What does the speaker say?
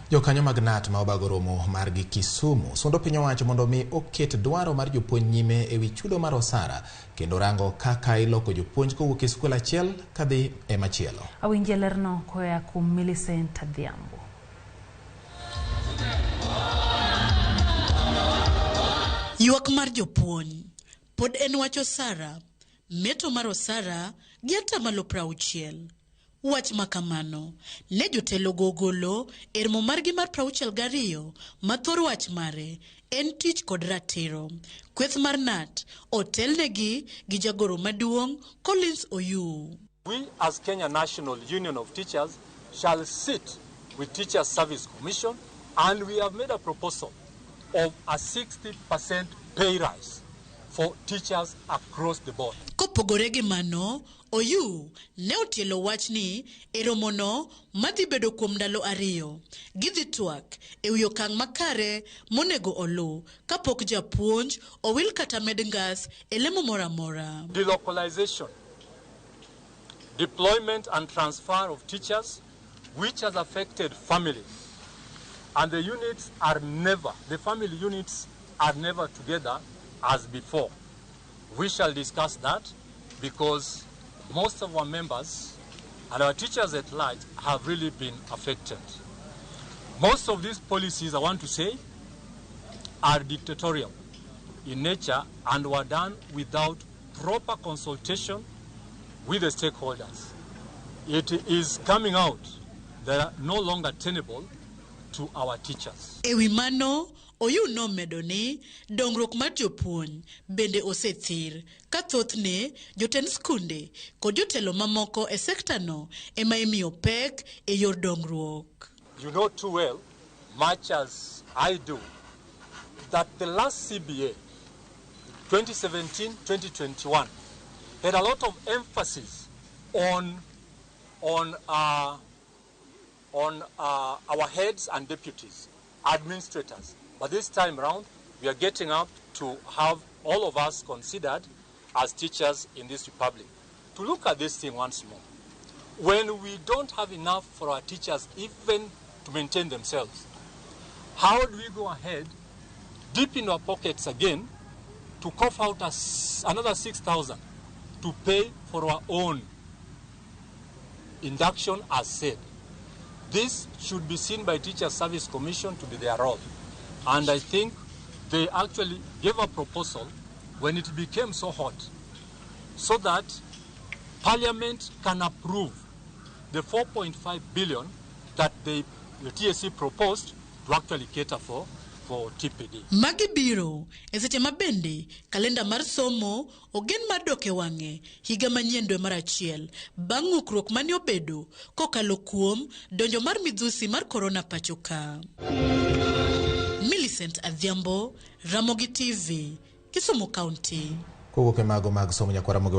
Jokanyo mag KNUT ma obago romo margi Kisumu sundo piny owacho mondo mi oket dwaro mar jopuonj nyime ewi chudo mar osara kendo rango kaka iloko jopuonj kowuok e skul achiel kadhi e machielo. Awinje lerno koa kuom Millicent Adhiambo. Ywak mar jopuonj pod en wach osara, meto mar osara gi atamalo 60. Wach ma kamano ne jotelogo ogolo e romo margi mar 62 ma thor wach mare en tich kod ratiro. Kweth mar KNUT otelnegi gi jagoro maduong' Collins Oyuu. We as Kenya National Union of Teachers shall sit with Teachers Service Commission, and we have made a proposal of a 60% pay rise for teachers across the board. Kopogore gi mano, Oyuu ne otielo wach ni e romono madhi bedo kuom ndalo 2, gidhi twak e wi okang' makare monego oluw kapok japuonj owil kata med ngas e lemo moro amora. Delocalization, deployment and transfer of teachers, which has affected families. And the units are never, the family units are never together as before. We shall discuss that because most of our members and our teachers at large have really been affected. Most of these policies, I want to say, are dictatorial in nature and were done without proper consultation with the stakeholders. It is coming out that are no longer tenable to our teachers. E wi mano, Oyuu nomedo ni dongruok mar jopuonj bende osethir ka thothne jotend skunde kod jotelo mamoko e sekta no ema imiyo pek e yor dongruok. You know too well, much as I do, that the last CBA, 2017-2021, had a lot of emphasis on our heads and deputies, administrators. But this time round, we are getting up to have all of us considered as teachers in this republic. To look at this thing once more. When we don't have enough for our teachers even to maintain themselves, how do we go ahead, deep in our pockets again, to cough out another 6,000 to pay for our own induction as said? This should be seen by Teacher Service Commission to be their role. And I think they actually gave a proposal when it became so hot, so that Parliament can approve the 4.5 billion that the TSC proposed to actually cater for TPD. Magi biro e seche ma bende kalenda mar somo ogen mar dok e wang'e higa manyien dwe mar achiel bang' ng'ukruok mane obedo kokalo kuom donjo mar midhusi mar korona pacho ka. Millicent Adhiambo, Ramogi TV, Kisumu County. Kowuok e mago mag somo nyakwara Ramogi.